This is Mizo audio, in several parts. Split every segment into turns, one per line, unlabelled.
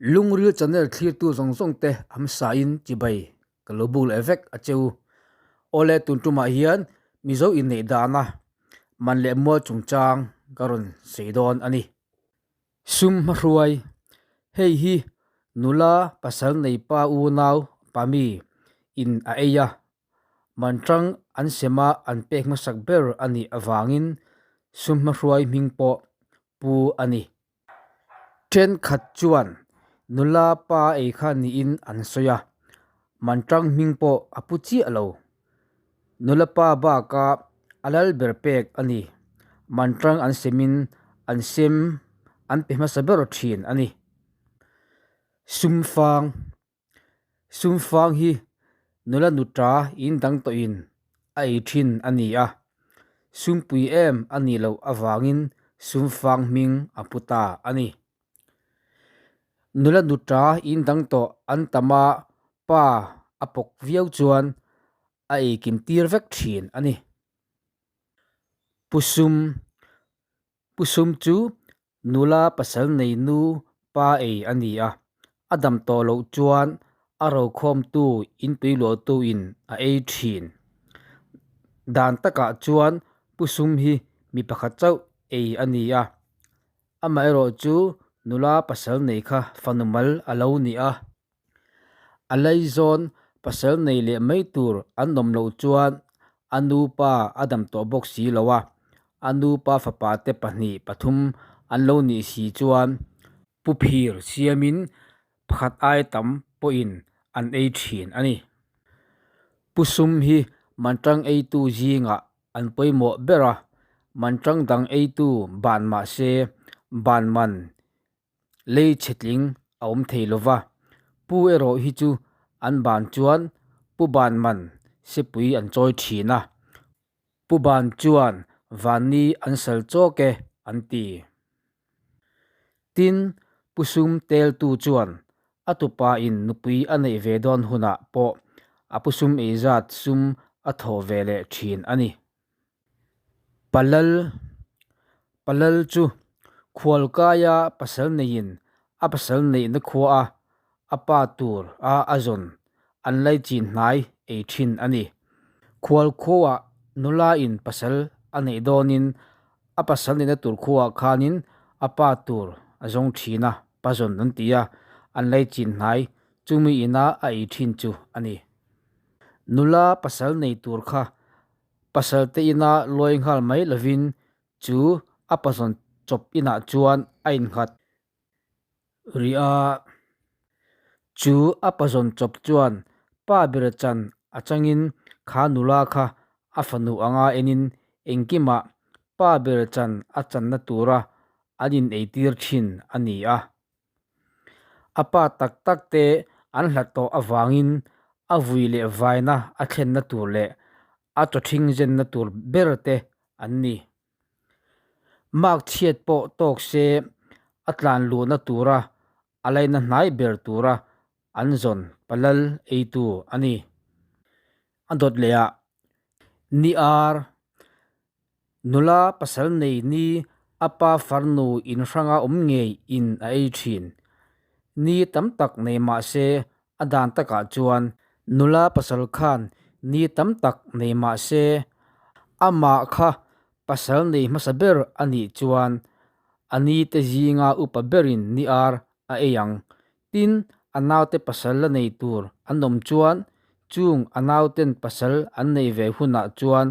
Lungril channel thlirtu zawng zawng te hamsa in chibai ka lo buk leh vek a che u. Awle tun tumah hian Mizo inneih dana man leh mual chungchang ka rawn sawi dawn a ni. Sum hmahruai, Hei hi nula pasal nei pa unau pa mi in a ei a, man tang an sem a an pek hmasak ber a nih avangin sum hmahruai hming pawh pu a ni. Thenkhat chuan nula pa ei kha niin an sawi a, man tang hming pawh a pu chiah lo. Nula pa baka a lal ber pek a ni. Man tang an semin an sem an pe hmasa ber thin a ni. Sumfang Sumfang hi nula nuta in dang tawhin a ei thin a ni a, sumpui em a nih loh avangin sumfang hming a pu ta a ni. Nula nuta in dang tawh an tam a, pa a pawk viau chuan a ei kim tir vek thin a ni. Pu Sum Pu Sum chu nula pasal nei nu pa ei a ni a, a dam tawh loh chuan a rokhawmtu inpui luahtu in a ei thin. Dan takah chuan Pu Sum hi mi pakhat chauh ei a ni a, amaherawh chu nula pasal nei kha fanu mal a lo ni a. A laizawn pasal nei leh mai tur an awm loh chuan a nupa a dam tawh bawk si lo a, a nupa fapa te pahnih pathum an lo nih si chuan pu phir siamin pakhat ai tam pawhin an ei thin a ni. Pu sum hi mantang eitu zingah an pawimawh ber a, mantang dang eitu ban mah se ban man Lei chhetling a awm thei lo va, pu erawh hi chu an ban chuan pu ban man sepui an chawi thin a, pu ban chuan vanni an sal chawk e an ti. Tin, pu sum teltu chuan a tupa in nupui a neih ve dawn hunah pawh a pu sum eizat sum a thawh ve leh thin a ni. Palal Palal chu khualkaia pasal neiin a pasal neihna khua a a pa tur a a zawn an laichin hnai ei thin a ni. Khual khuaah nula in pasal a neih dawnin a pasal neihna tur khuaah khanin a pa tur a zawng thin a, pa zawn an ti a, an laichin hnai chumi ina a ei thin chu a ni. Nula pasal nei tur kha Pasal te ina lawi nghal mai lovin chu a pazawn chawp inah chuan a innghat rih a. Chu a pazawn chawp chuan pa ber chan atangin kha nula kha a fanu anga enin engkimah pa ber chan a channa tura an ineitir thin a ni a. A pa tak tak te an hlat tawh avangin a vui leh vaina a thlenna tur leh a chawthing zenna tur ber te an ni. Mark chhiat pawh tawk se a tlan luhna tura a laina hnai ber tura an zawn palal eitu a ni. A dawt leh ah ni ar Nula pasal nei ni a pa farnu in hranga awm ngei in a ei thin. Ni tam tak nei mah se a dan takah chuan nula pasal khan ni tam tak nei mah se amah kha pasal nei hmasa ber a nih chuan a ni te zinga upa berin ni ar a ei ang. Tin, a naute pasal la nei tur an awm chuan chung a nauten pasal an neih ve hunah chuan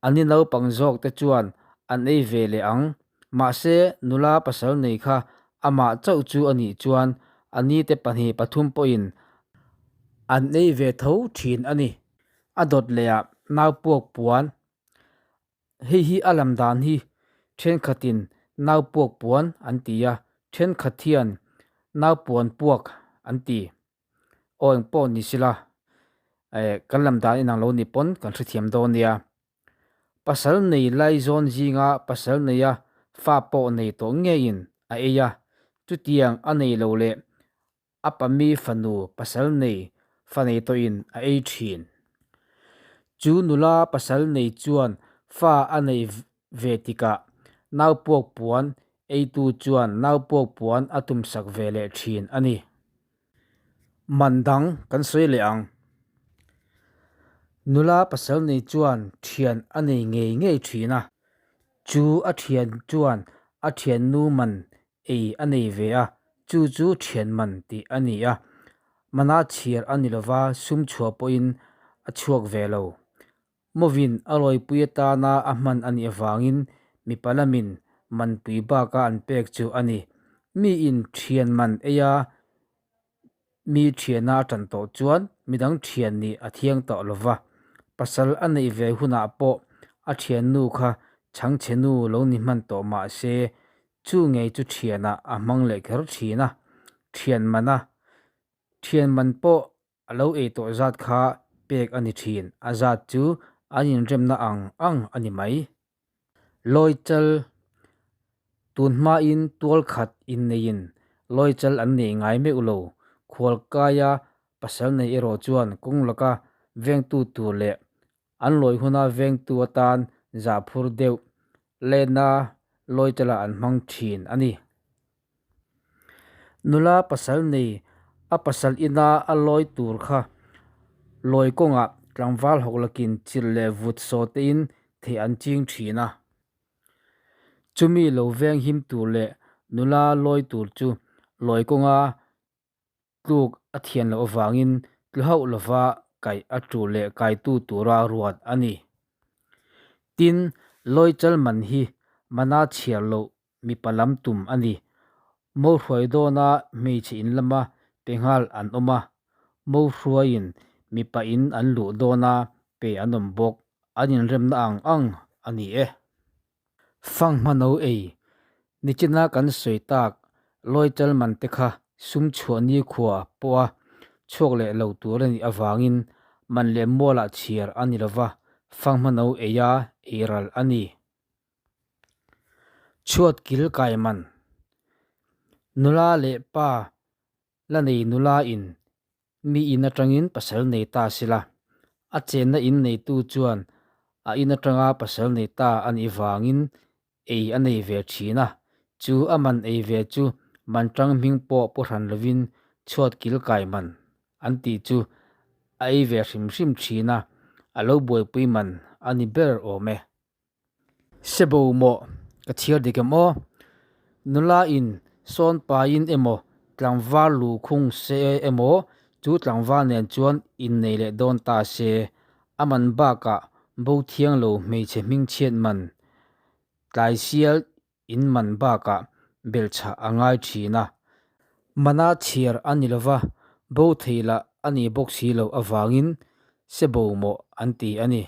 A ni naupang zawk te chuan an ei ve leh ang. Mahse, nula pasal nei kha amah chauh chu a nih chuan a nite pahnih pathum pawhin an ei ve tho thin a ni. A dawt lehah nau puak puan. Hei hi a lam dan hi thenkhatin nau puak puan an ti a, thenkhat hian nau puan puak an ti. Aw eng pawh ni sila eh kan lam dan inang lo ni pawn kan hrethiam dawn nia. Pasal nei lai zawn zinga pasal neia fa pawh nei tawh ngeiin a ei a, chutiang a nei lo leh a pami fanu pasal nei fa nei tawhin a ei thin. Chu nula pasal nei chuan fa a nei ve tikah naupuak puan. eitu chuan naupuak puan a tumsak ve leh thin a ni. Man dang kan sawi leh ang. Nula pasal nei chuan thian a nei ngei ngei thin a. Chu a thian chuan a thiannu man ei a nei ve a, chu chu thian man tih a ni a. Mana chhiar a ni lova, sum chhuah pawhin a chhuak ve lo. Mawin a rawipui atana a hman a nih avangin mipa lamin manpui baka an pek chu a ni. Miin thian man eia mi thiana a tan tawh chuan midang thian nih a thiang tawh lo va. Pasal a neih ve hunah pawh a thiannu kha chhangchhe nu lo ni hman tawh mah se chu ngei chu thianah a hmang leh kher thin a, thian mana thian man pawh A lo ei tawh zat kha pek a ni thin, a zat chu an inremna ang ang a ni mai. Lawichal, Tun hmain tual khat inneiin lawichal an nei ngai meuh lo, khualkaia pasal nei erawh chuan kawng laka vengtu tur leh an lawi huna vengtu atan zahphur deuh lehna lawichalah an hmang thin a ni. Nula pasal nei a pasal ina a lawi tur kha lawi kawngah tlangval hawk lakin chilh leh vut saw tein theih an ching thin a. Chumi lo veng him tur leh nula lawi tur chu lawi kawnga tluk a thian loh avangin tlu hauh lova kaih a tul leh kaitu tura ruat a ni. Tin, Lawichal man hi mana chhiar loh mipa lam tum a ni. Mo hruai dawna hmeichhe in lama pe nghal an awm a, mo hruaiin mipa in an luh dawna pe an awm bawk, an inremna ang ang a ni e. Fanghma no ei, nichina kan sawi tak Lawichal man te kha sum chhuah nikhua pawha chhuak leh lo tur a nih avangin man leh mualah chhiar a ni lova, fanghma no eia ei ral a ni. Chhuat kil kai man, nula leh pa La nei nula in mi in atangin pasal nei ta sila, a chenna in neitu chuan a in atanga pasal nei ta a nih vangin ei a nei ve thin a, chu a man ei ve chu man tang hming pawh pu hran lovin chhuat kil kai man an tih chu a ei ve hrim hrim thin a, a lo buaipui man a ni ber awm e. Sebo maw ka chhiar dik em aw? Nula in sawn pain emaw tlangval lu khung se emaw chu tlangval nen chuan innei leh dawn ta se, a man bakah bo thiang lo hmeichhe hmingchhiat man tlai sial in man bakah belchhah a ngai thin a. Mana chhiar a ni lova, bo thei lah a ni bawk si loh avangin sebo maw an ti a ni.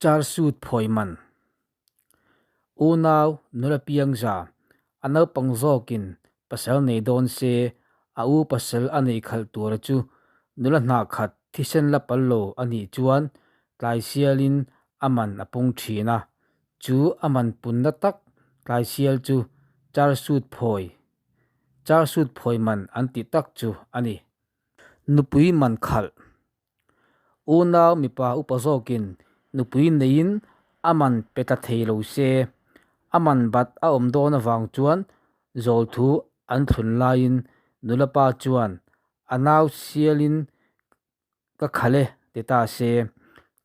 Char suit phawi man. Unau nula piang za, a naupang zawkin pasal nei dawn se, a u pasal a nei khalh tura chu nula hnah khat thisen la pal lo a nih chuan tlai sialin a man a pung thin a, chu a man punna tak tlai sial chu char suit phawi, char suit phawi man an tih tak chu a ni. Nupui man khalh. Unau mipa upa zawkin nupui neiin a man pe ta thei lo se, a man bat a awm dawn avang chuan zawl thu an thlun laiin nula pa chuan a nau sialin ka khalh e ti ta se.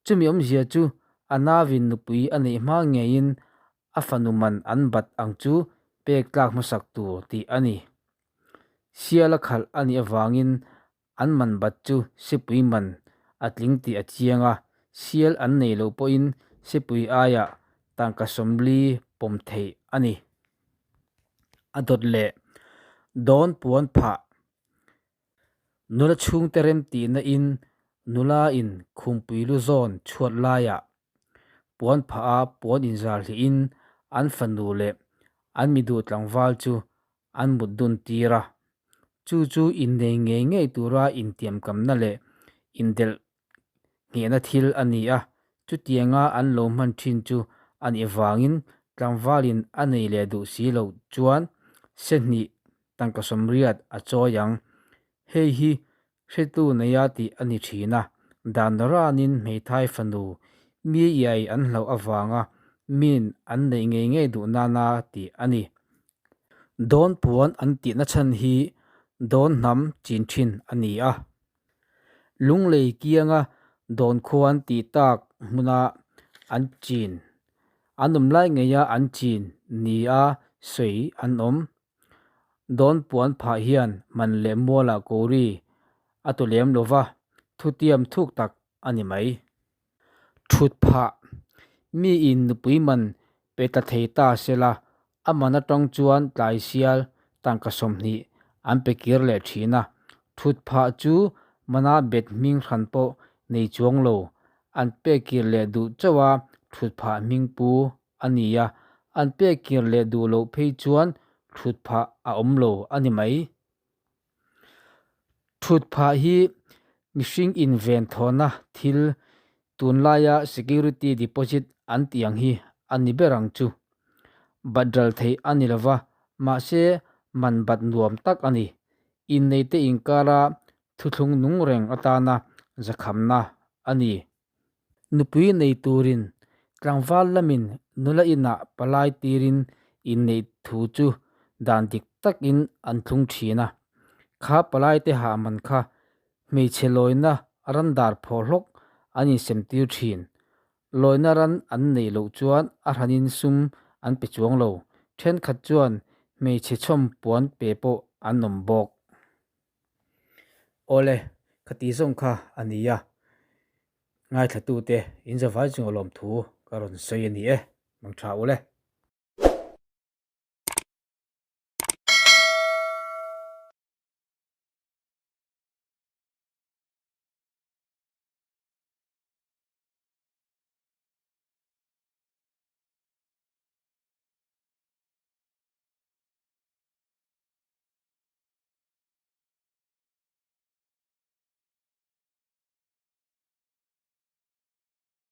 Chumi awmzia chu a nauin nupui a neih hma ngeiin a fanu man an bat ang chu pek tlak hmasak tur tih a ni. Sial a khalh a nih avangin An man bat chu sipui man a tling tih a chiang a, sial an nei loh pawhin sipui aiah tangka 40 pawm theih a ni. A dawt leh dawn puan phah nula chhungte rem tihna in nula in khumpui lu zawn chhuat laiah puan phah a puan inzar hlihin an fanu leh an mi duh tlangval chu an mut dun tir a. Chu chu innei ngei ngei tura intiamkamna leh indelh nghehna thil a ni a, chutianga an lo hman thin chu a nih vangin tlangvalin a nei leh duh si loh chuan se hnih tangka 80 a chawi ang. Hei hi hretu neia tih a ni thin a, dan ranin hmeithai fanu mi iai an hlauh avanga min an neih ngei ngei duh nana tih a ni. Dawn puan an tihna chhan hi dawn hnam chin thin a ni a. Lunglei kianga dawn khua an tih tak hmuna an chin, an awm lai ngeia an chin nia sawi an awm. Dawn puan phah hian man leh mualah kori a tu lem lo va, thutiam thuk tak a ni mai. Thut phah, Miin nupui man pe tla thei ta sela, a man atang chuan tlai sial tangka 20 an pe kir leh thin a. Thut phah chu mana bet hming hran pawh nei chuang lo, an pek kir leh duh chauh a thut phah hming pu a ni a, an pek kir leh duh loh phei chuan thut phah a awm lo a ni mai. Thut phah hi mihring inven thawhna thil tunlaia security deposit an tih ang hi a ni ber ang chu. Bat ral theih a ni lova, mahse man bat nuam tak a ni. Inneite inkara thuthlung nung reng atana zakhamna a ni. Nupui nei turin tlangval lamin nula inah palai tirin inneih thu chu dan dik takin an thlung thin a. Kha palaite hah man kha hmeichhe lawina ran dar phawh hlawk an insem tir thin. Lawina ran an neih loh chuan a hranin sum an pe chuang lo. Thenkhat chuan hmeichhe chhawm puan pe pawh an awm bawk. Awle, khati zawng kha a ni a, ngaithlatute in zavai chunga lawmthu ka rawn sawi a ni e, mang tha ule.